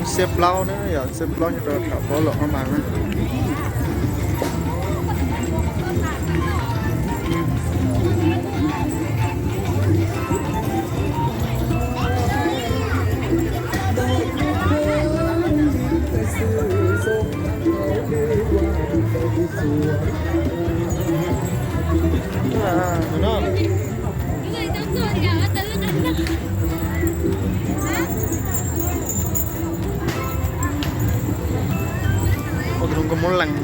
Xiab plaub na, yog xiab plaub nyob rau tom pob los ob mas na. Ua tus hluas nkauj Hmoob Lees.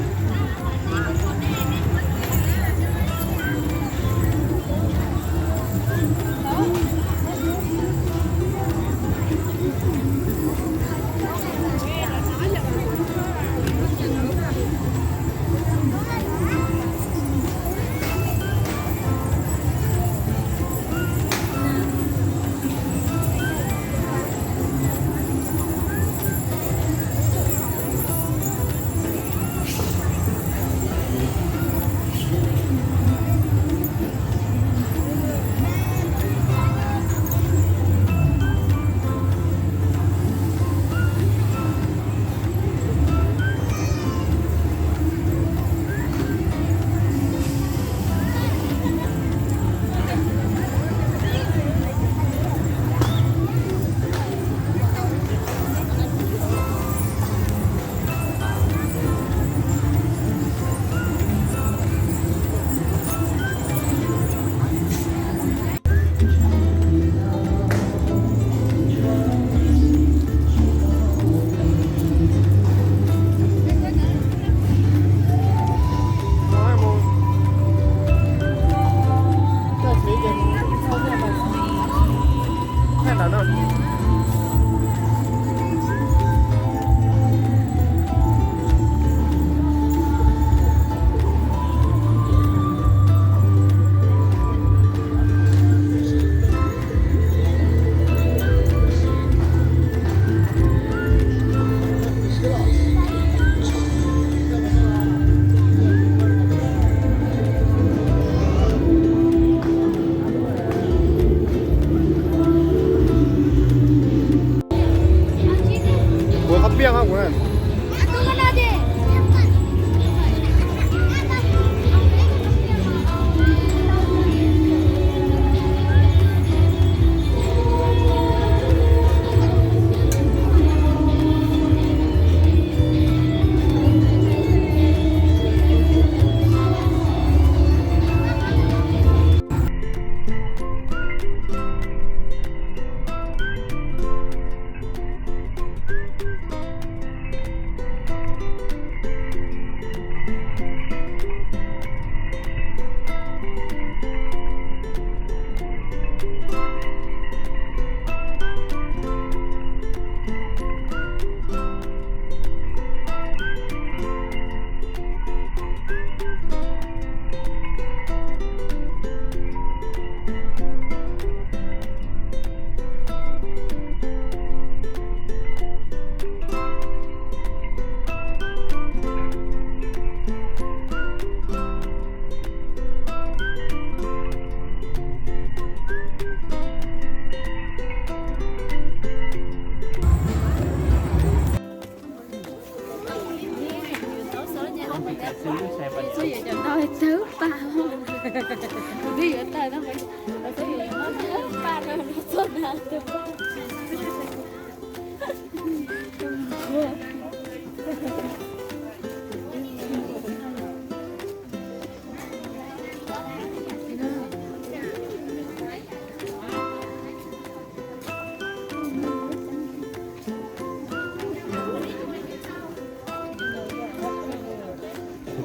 Kuv qhov piaj kuv.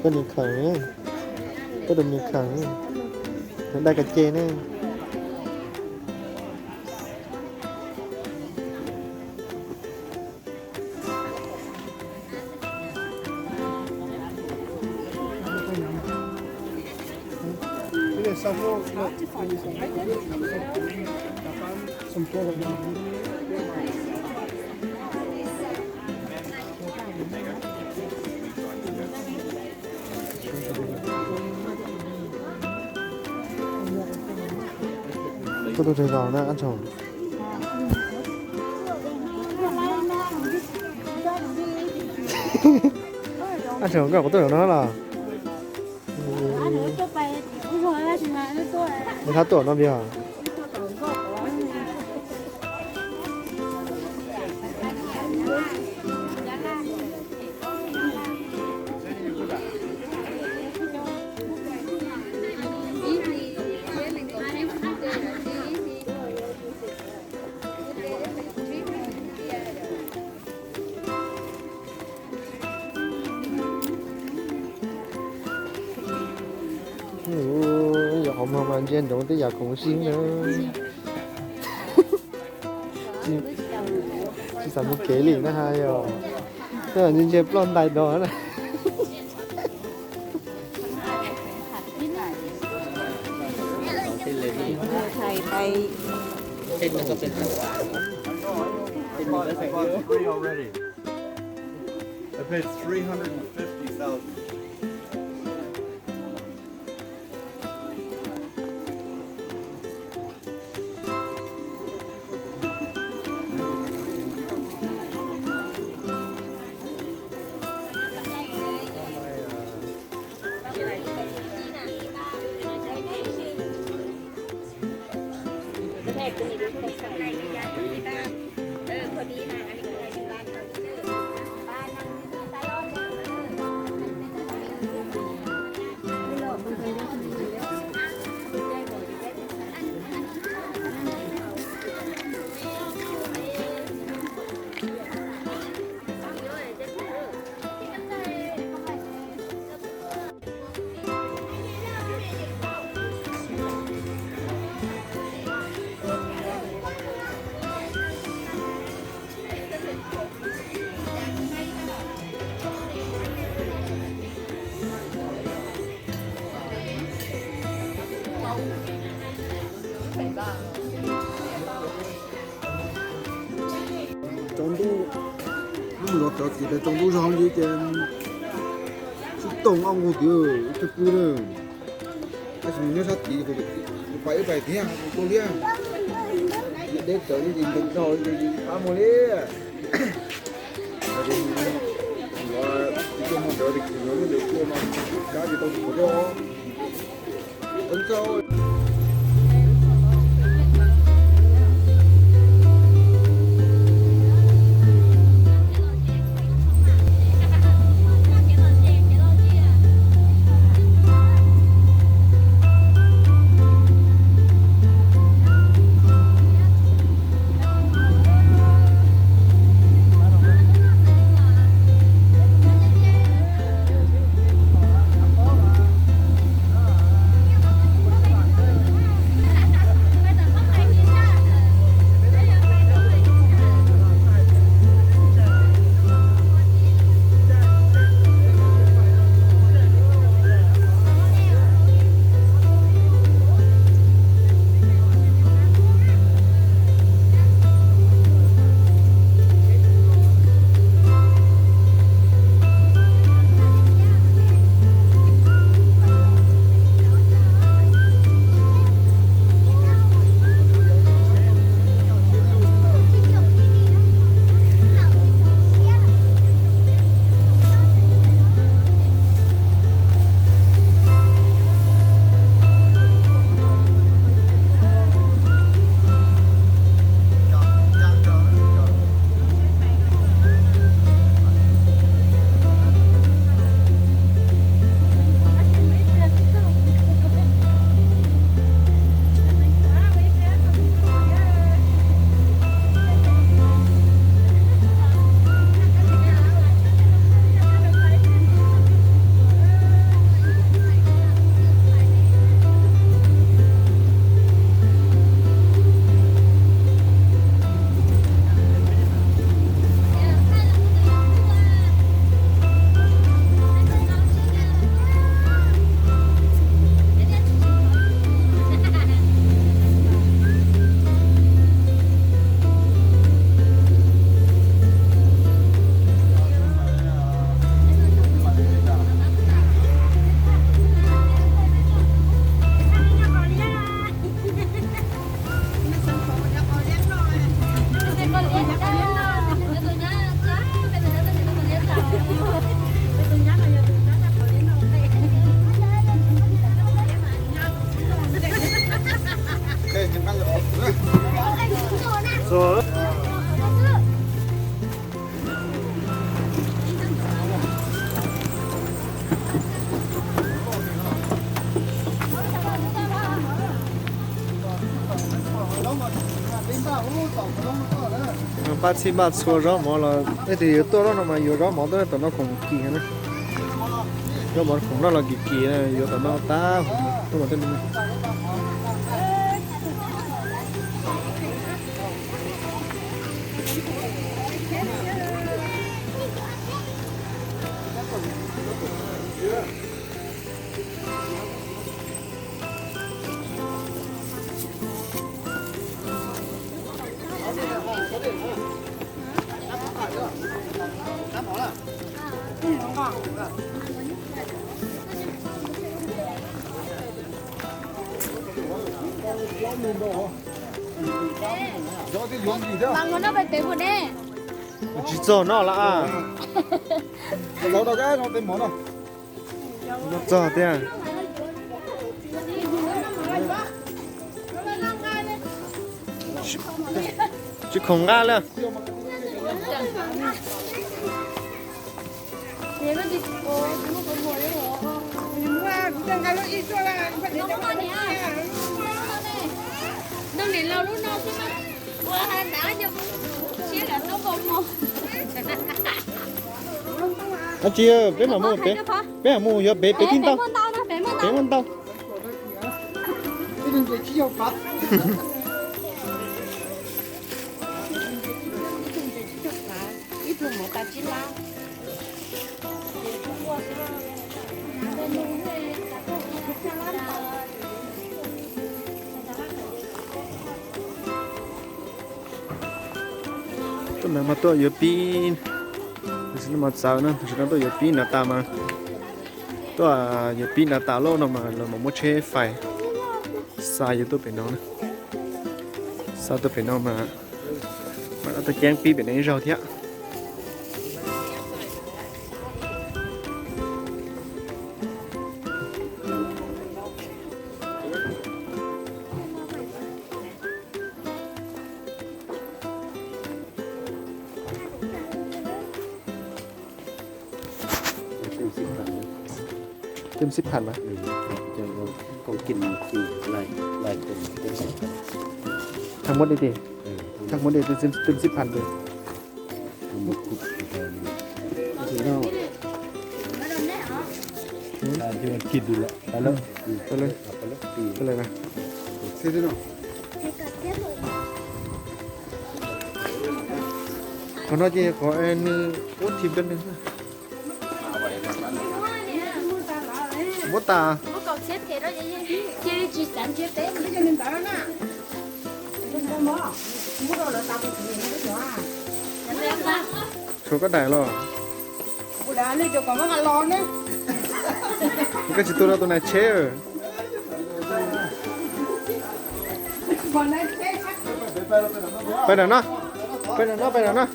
Koj niag khaws, koj tus niag khaws, nws dai kas ces ne. Koj tuaj tsawg zaus na Ab Tshoo? Ab tseem koj kuv tuaj zaum no los? Neb thab tuaj no pia. Yog qhov muag mas ntsia nroov tej yam khoom sib na. Tsis xav mus kev li na ha yog. Ntsia ntsia ploj ntais do na. I paid three hundred and fifty thousand. Tsaus ntuj, mus zov cov txiv pem tsaus ntuj zog li ces sib toog ob nqug twb ib tug pw na. Tab sis nws nyob sab tid, kuv pais wb pais thiab, kuv tuaj thiab. Deb tsawv li ces ntev nrog li ces pab mus li. Tus tuaj hmo ntawd ces kuv yuav lub ntawd tuaj mas kab ces tau kuv thiab. Npaj txhij npaj txhua zaub mov los leej twg yuav tuaj zaub no mas yuav zaub mov tuaj, tom no khoom kim na. Zaub mov khoom noj los kim kim, yuav tom no tag huv tuaj mas tej no. Tsis txog no lawm. Txog tiag. Tsis khoom nqa li. Dab tsi, peb mam mus, peb mam mus, yog peb, peb tib ntau, peb muaj ntau. Tuaj ntawd mas tuaj yuav pib, tam sim no mas txawv na, tam sim no tuaj yuav pib nrad tas mas, tuaj yuav pib nrad tas lawm no mas lawv mam muab tsheb fais xa yuav tuaj pem no na. Xa tuaj pem no mas mam tuaj ceeb pib pem no ib zaug thiab. Tem xib pham mas. Thaj muab di, thaj muab di, tem xib pham di. Qhov no ces qhov nws ua thim rau nws. Muab tas. Tshuav koj daim los? Koj tsis tu rau tus nais tsheb. Pais nram no, pais nram no, pais nram no.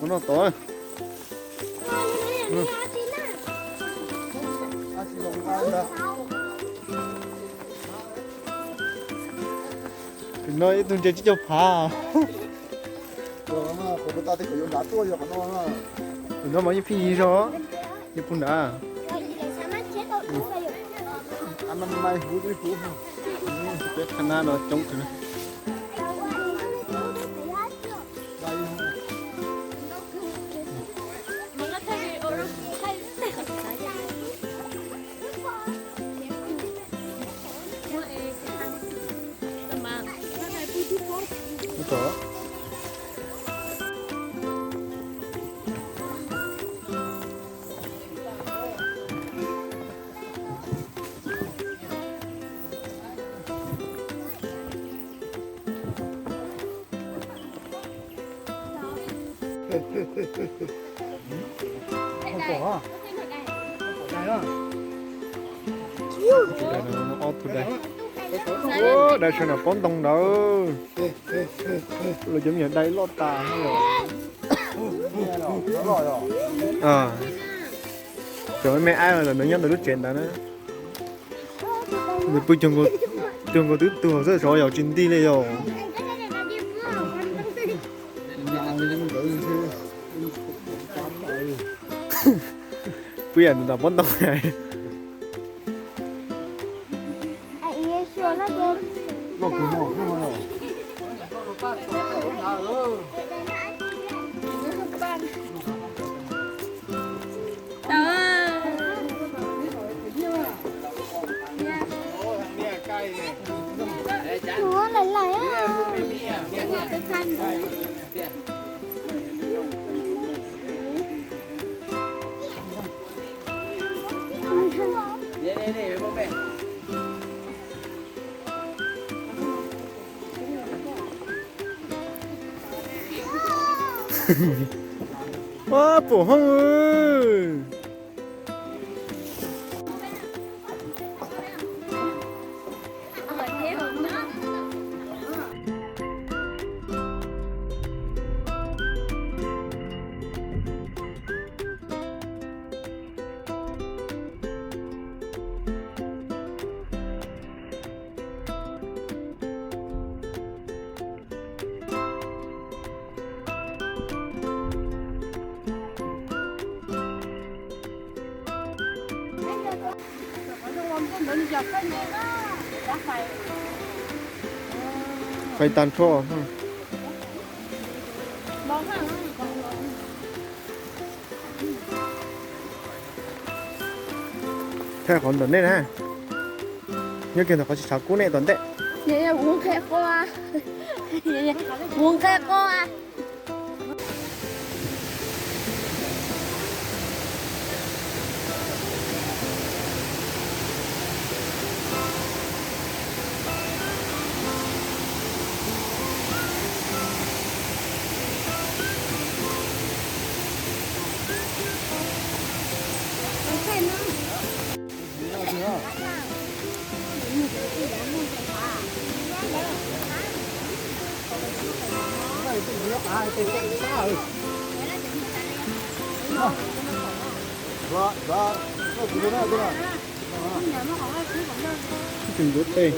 Ua no tod. Tam no ib tug ntses tsib caug phav. Tam no mas yeej pheej yig zog, yeej pug nrad. Peb qhab nab no coob kawg. Ob tug dai, dai sawv nram pob ntoo ntawd. Los cov me nyuam dai loj tas. Cov me me aib los nws nyob ntawm lub tsev ntawd na. Nws pw cuag nkaus Tuag nkaus twb tuag xwb, tsov yau tsis nti li yau. Pw yam nram pob ntoo. Ua pum hoob. Fais tag nrho. Thaij qhov ntawm nej na. Nyob kiag ntawm qhov tsis tshav kub nej tom ntej. Kuv nqe quaj. Tsis ntuv tes.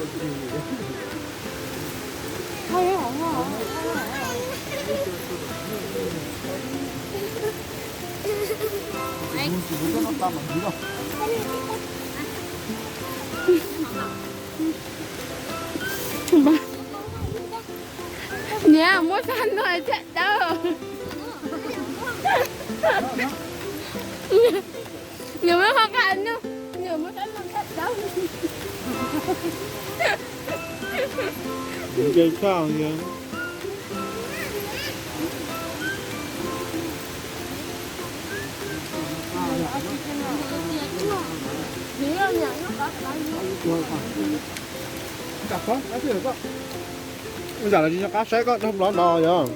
Niam muab sab no thiab dawb. Nws muab qhov qab no, nws muab sab no thiab dawb. Nws ntse tshaj yog. Ua cas los tsis nco qab saib koj nrog nplov no yog.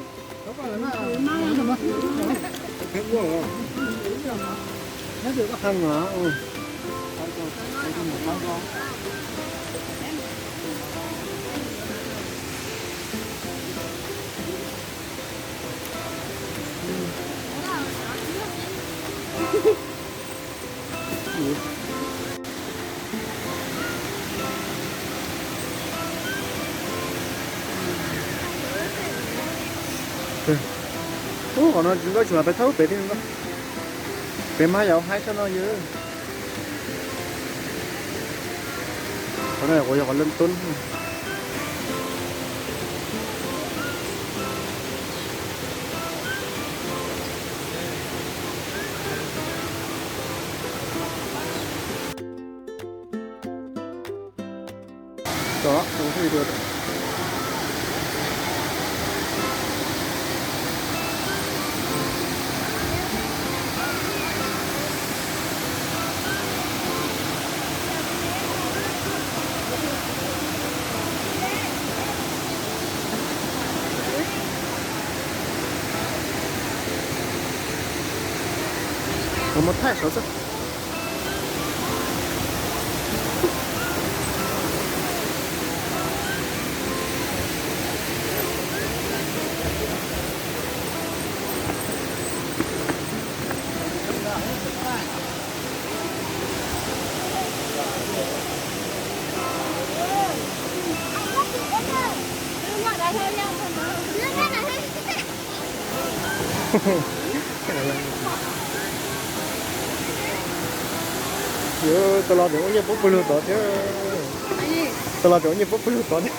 Ub, qhov no tsis nto tsis mas peb thauj pem thiab. Peb mas yog haib tshaj no yog. Qhov no yog qhov lawv tub. Muab thaij saud xwb. Tus los tseem ua nyiaj puab pawg lug tod thiab. Tus los tseem ua nyiaj puab pawg lug tod thiab.